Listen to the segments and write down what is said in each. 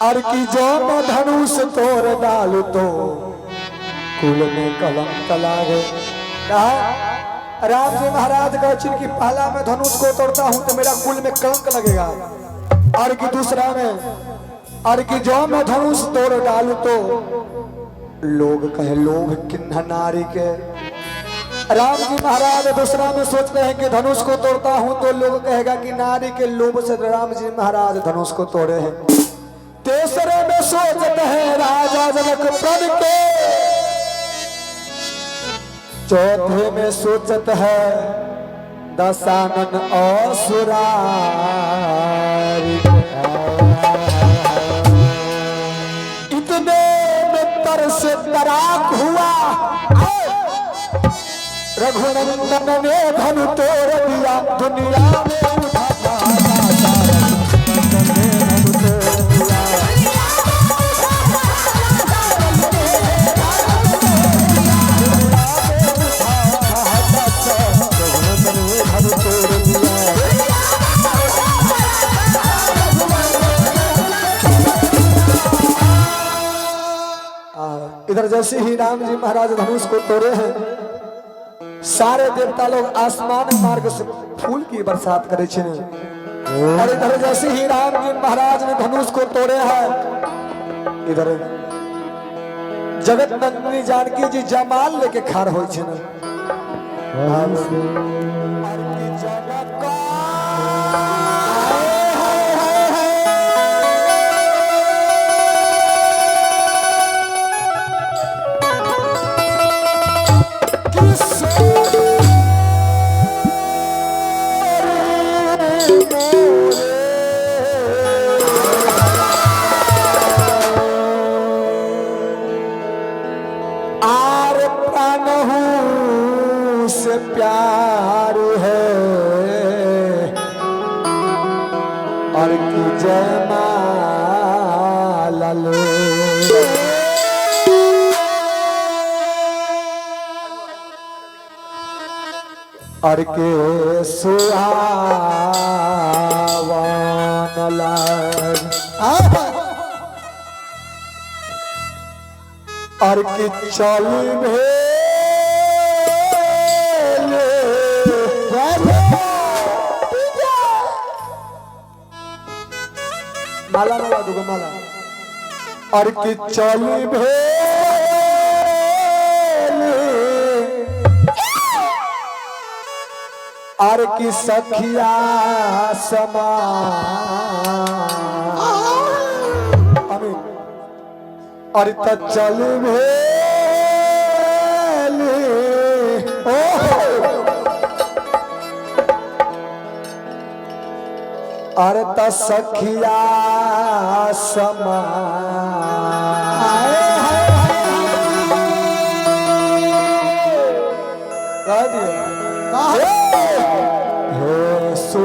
और की जो मैं धनुष तोड़ डालू तो कुल में कलंक लागे। कहा राम जी महाराज कहथिन कि पहला मैं धनुष को तोड़ता हूं तो मेरा कुल में कलंक लगेगा, और की दूसरा में और की जो मैं धनुष तोड़ डालू तो लोग कहे लोभ किन्ह नारी के। राम जी महाराज दूसरा में सोचते हैं कि धनुष को तोड़ता हूं तो लोग कहेगा कि नारी के लोभ से राम जी महाराज धनुष को तोड़े हैं। तीसरे में सोचते हैं राजा जनक प्रण के। चौथे में सोचत है दशानन असुरारी। इतने में तर से तराक हुआ, रघुनंदन ने धनु तोड़ दिया, दुनिया में उठा इधर जैसे ही राम जी महाराज धनुष को तोड़े हैं, सारे देवता लोग आसमान मार्ग से फूल की बरसात करे छे। और इधर जैसे ही राम जी महाराज ने धनुष को तोड़े हैं, इधर जगत नंदिनी जानकी जी जमाल लेके खार हो छे। Are प्राणहु से प्यार है और की जयमाला ले। और के सुहावन लाग और की चली भेले माला माला दुगो माला और की चली भेले और की सखिया समा और त चल भेली ओ और त सखिया समा कह दिया हे सु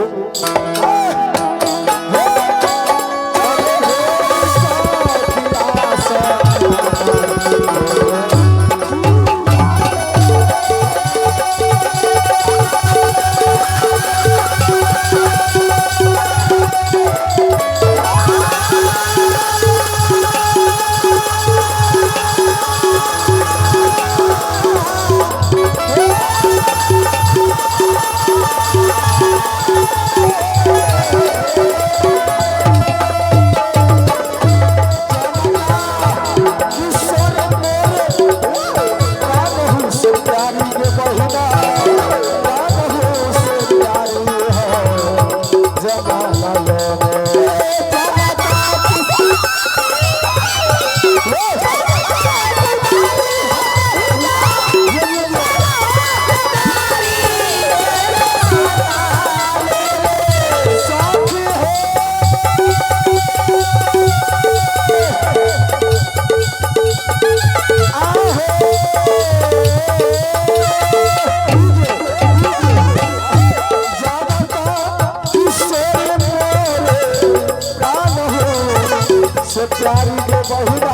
प्यारी के बहुरा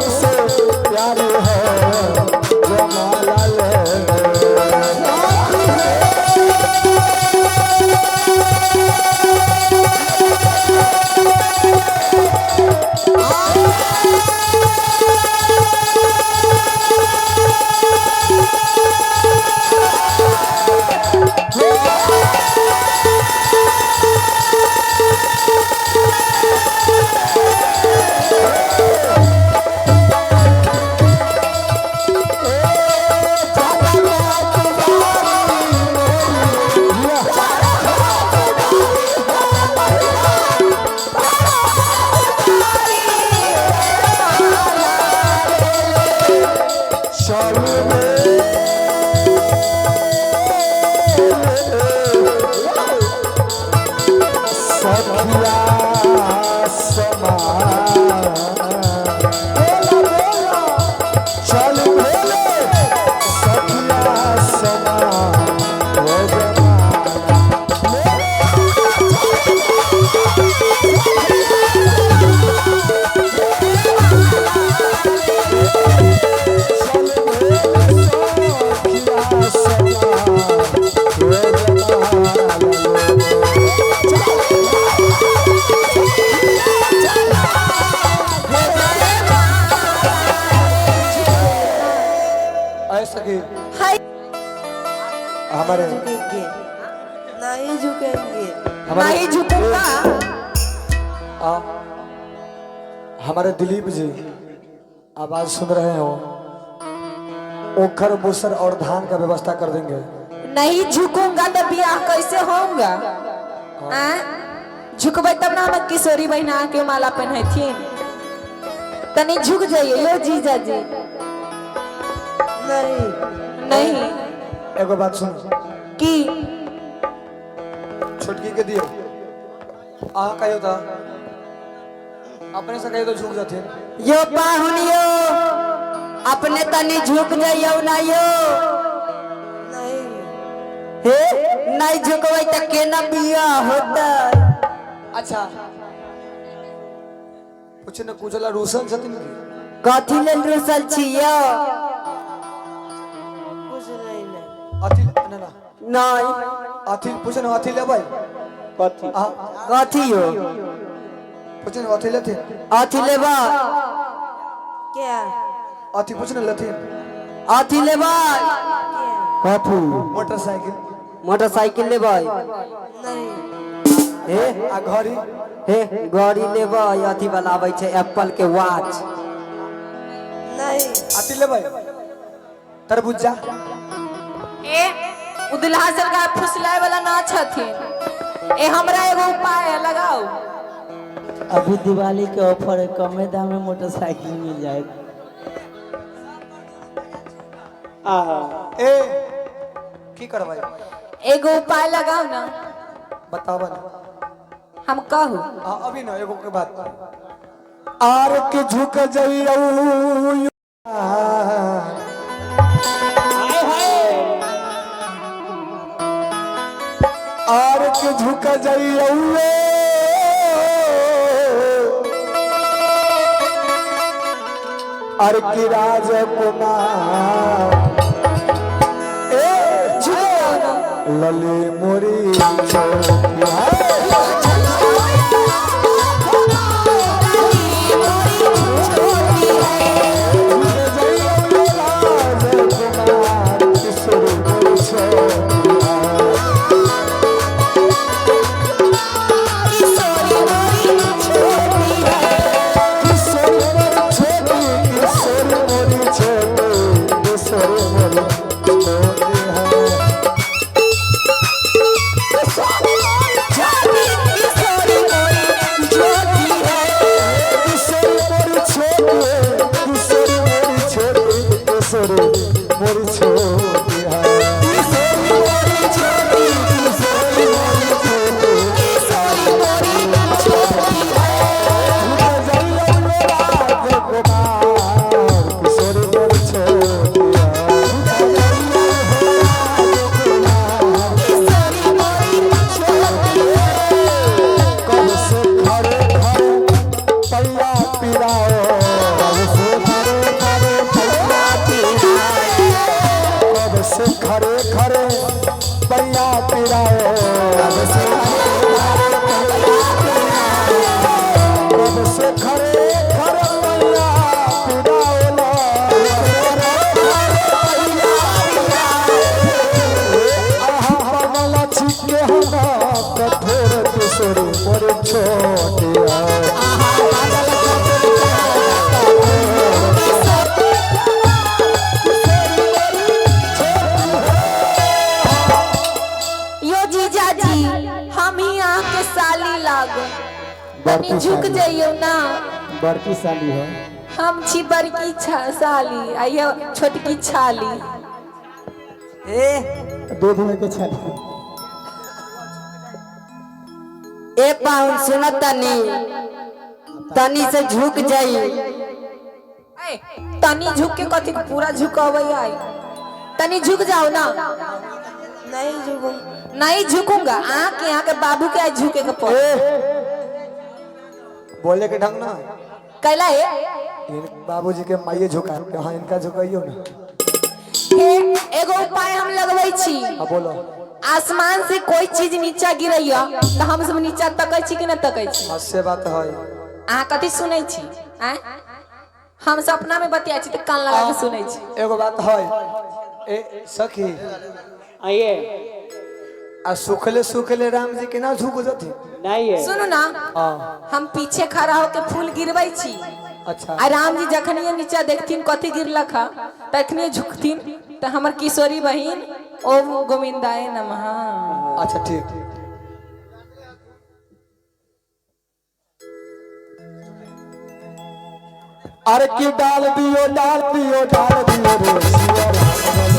से प्यारी है जमाला ले। हमारे झुकेंगे, नहीं झुकेंगे। हमारे नहीं झुकूंगा। आ, हमारे दिलीप जी आवाज सुन रहे हो, ओखर बुसर और धान का व्यवस्था कर देंगे। नहीं झुकूंगा तो बियाह कैसे होऊंगा? आ? झुकबै तब ना हम किशोरी बहिना के माला पहनथिन। तनी झुक जाइए यो जीजा जी। नहीं। नहीं। एगो बात सुन। की? छोटकी के दियो, आ कहियो था, अपने से कहियो तो झुक जाते। यो पाहुन यो, अपने तनी झुक जाइयो ना यो। नहीं। हे, नहीं झुकबै त केना बियाह होतै? अच्छा, कुछ न कुछ ला रूसल छथिन की? कथी लेल रुसल छी यो? कुछ नहीं ने। अथी ना ना। नहीं। अथी पूछ न, अथी लेबै? कथी? आ। कथी यो? पूछ न, अथी लेथिन? अथी लेबै? क्या? अथी पूछ न, लेथिन? अथी लेबै? कथी? मोटरसाइकिल। मोटरसाइकिल लेबै? नहीं। हे। आ घड़ी? हे, गाड़ी लेबै? अथी वाला आबै छै, एप्पल के वॉच। नहीं। अथी लेबै, तरबूजा? ए, उ दुल्हा सरकार फुसलाए वाला ना छथिन। ए, हमरा एगो उपाय है, लगाओ। अभी दिवाली के ऑफर है, कमे दाम में मोटरसाइकिल मिल जाएगा। आहा। ए, की करबै? एगो उपाय लगाओ ना। बताब ना। हम कहू? हाँ, अभी ना, एगो के बात आर के झुक जइयौ। आर के झुक जइयौ अर की राजकुमार, ए झुक लले मोरी छोटिया। राजकुमार किशोर मोरी छोटिया। किशोर मोरी छोटी, किशोर मोरी छोटी, किशोर मोरी छोटी है। किशोर मोरी छोटी, किशोर मोरी छोटी, किशोर मोरी छोटी है। किशोर मोरी छोटी, किशोर मोरी छोटी, राजकुमार किशोर मोरी छोटी कब से घरे घरे पैया पिराओ, कब से घरे घरे पैया पिराओ, कब से घरे घरे पैया पिराओ, कब से घरे घरे पैया पिराओ, कब से घरे घरे पैया पिराओ। आहा बनल छिके हम कठोर किशोर मोर छोटिया। यो जीजा जी, हम ही अहाँ के साली लागो, तनी बड़की झुक साली। जाइयो ना। बड़की साली है। हम छी बड़की साली आ ये छोटकी छाली। ए। दूध में के छाली। ए पाहुन, सुन, तनी तनी से झुक जाई। ए, तनी झुक के कथी? पूरा झुकबै आई, तनी झुक जाओ ना। नहीं झुकूं। नहीं झुकूंगा। आँख के यहाँ के बाबू के आज झुके के पड़े। बोले के ढंग ना। कैला है? इन बाबूजी के माइये झुका, हाँ, इनका झुकाइयो ना। हे, एगो उपाय हम लगबै छी। हाँ, बोलो। आसमान से कोई चीज नीचा गिरैया तो हम सब नीचा तकै छी कि ना तकै छी? हाँ, से बात है। अहाँ कथी सुनै छी? आँय, हम सब अपना में बतिया छी तऽ कान लगा के सुनै छी। एगो बात है, ए सखी। आइए आ सुखले सुखले राम जी केना झुक जथिन। नहीं है। सुनू ना, हाँ। हम पीछे खड़ा होके फूल गिरबै छी। अच्छा। आ राम जी जखनिए नीचा देखथिन कथी गिरलक हा तखनिए झुकथिन तो हमर किशोरी बहिन ओम गोविंदाय नमः। अच्छा ठीक। अरे की डाल दियो डाल दियो डाल दियो रे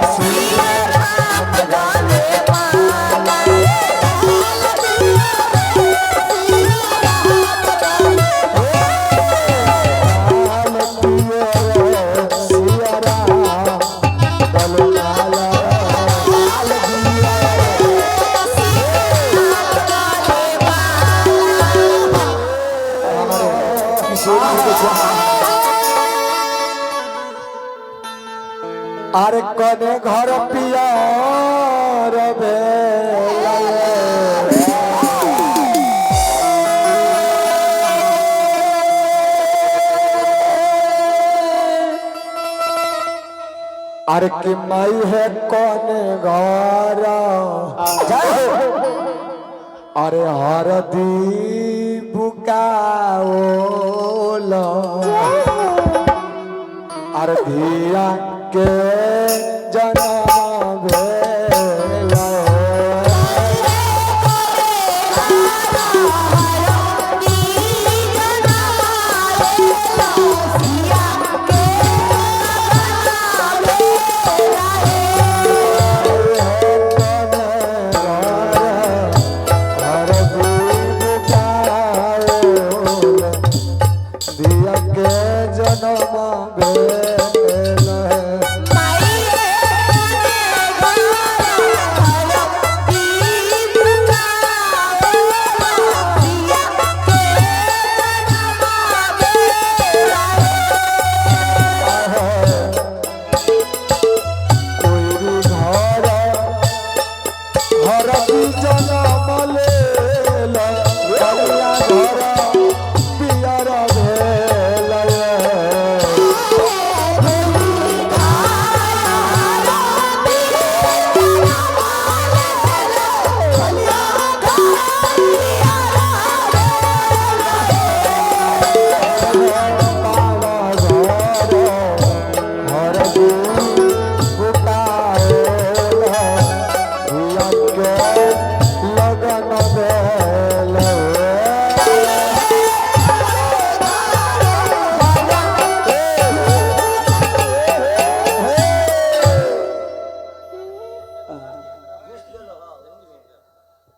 सिया राम डाल दियो डाल दियो रे सिया राम अरे कने घर पियर भेल अरे कि माई है कौन घर जय हो। अरे हरदी बुकाओल अरे धिया के जनम भेल।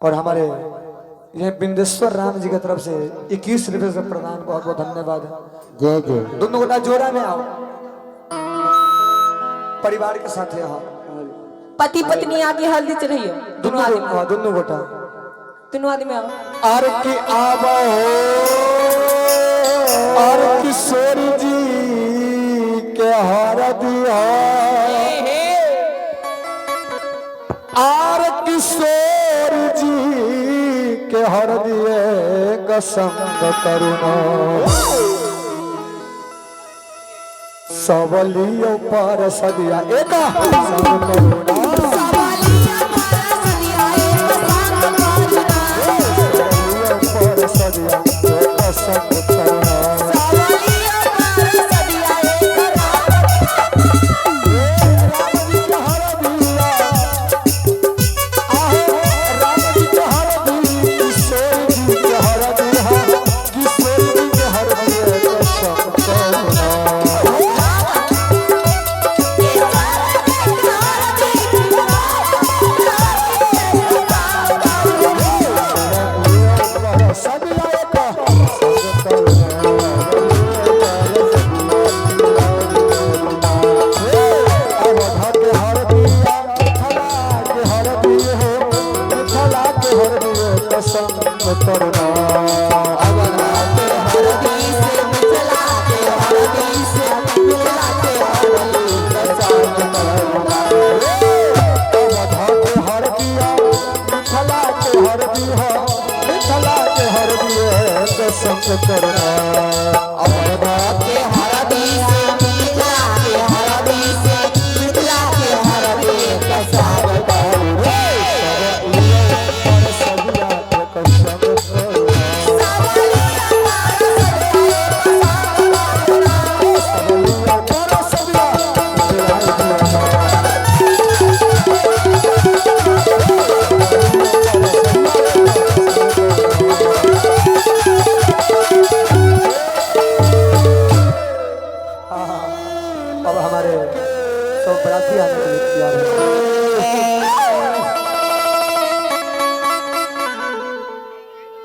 और हमारे यह बिंदेश्वर राम जी की तरफ से 21 रुपए से प्रदान, बहुत बहुत धन्यवाद है। जय जय। दोनों गोटा जोड़ा में आओ, परिवार के साथ यहाँ पति पत्नी आगे हल्दी चढ़ियो दोनों दोनों आदमी, हाँ, दोनों गोटा दोनों आदमी आओ। आर की आवा हो और किशोर जी के हर दिया आर किशोर जी के हर दिए कसम करुणा सबलियो पर सदिया एक सब करुणा पर सदिया एक सब करुणा हरदी हो मिथिला के हरदी के संग करना। अवध के हरदी से मिथिला के हरदी से मिथिला के हरदी के संग करना। सबिया के संग करना। सबलिया पर सबिया अब हमारे सब बराती आने के लिए तैयार हैं।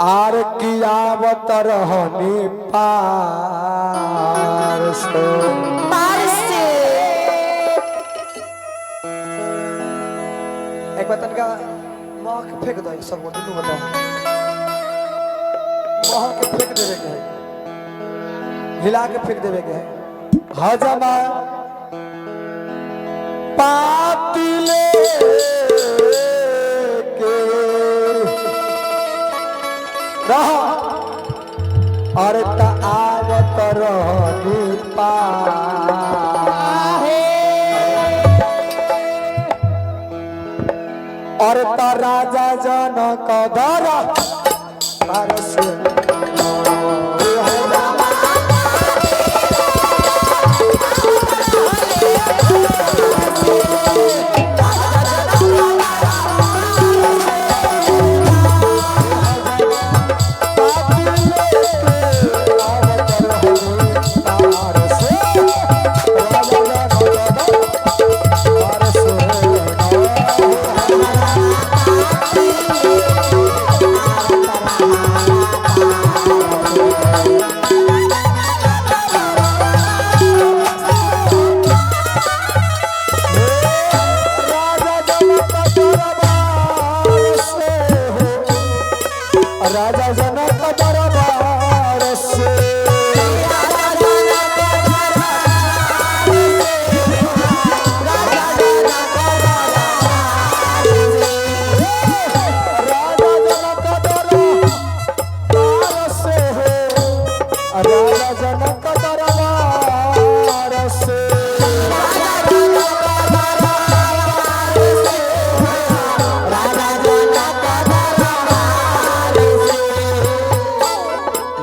आर कियावत रहनी पार से पार से। एक बार तनका मोह के फेंक दो, सब दुनू बताओ मोह के फेंक देवे के है, हिला के फेंक देवे के है। हजमा पाती ले के रह अरे त आवत रहनी पार और त राजा जनक दर पारस। राजा जनक दरबार से हो, राजा जनक दरबार से, राजा जनक दरबार से हो, राजा जनक दरबार से।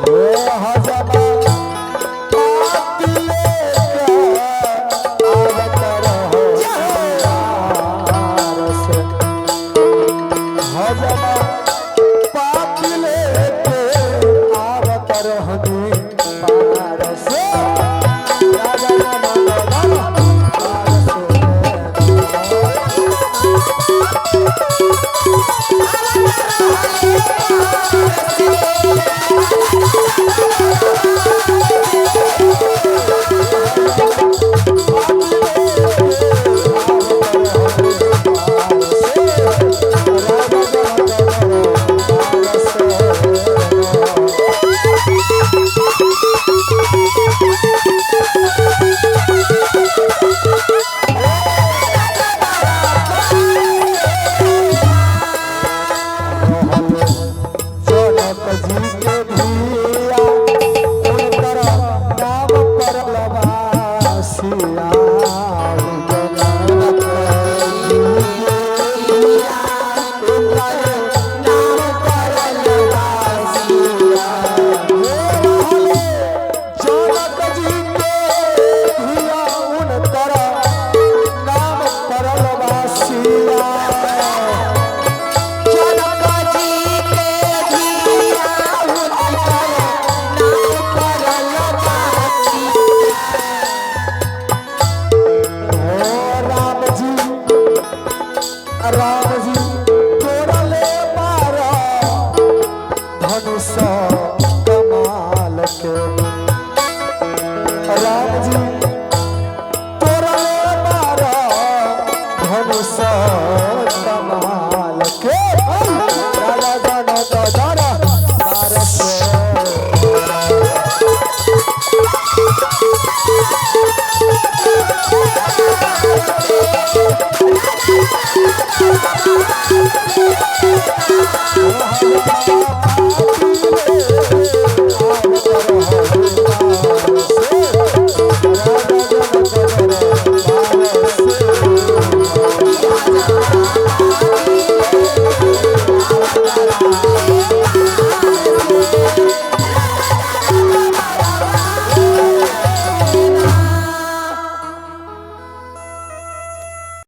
हे हजमा पाती लेके आवत रहो पार से। हजमा पाती लेके आवत रहनी पार से। राजा जनक दरबार से। जनक जी के धिया उनकर नाम परल बासिया। जनक जी के धिया उनकर नाम परल बासिया। हे रहले जनक जी के धिया उनकर नाम परल बासिया। जनक जी के धिया उनकर नाम परल बासिया। ओ राम जी, राम जी तोड़ले मारा धनुष।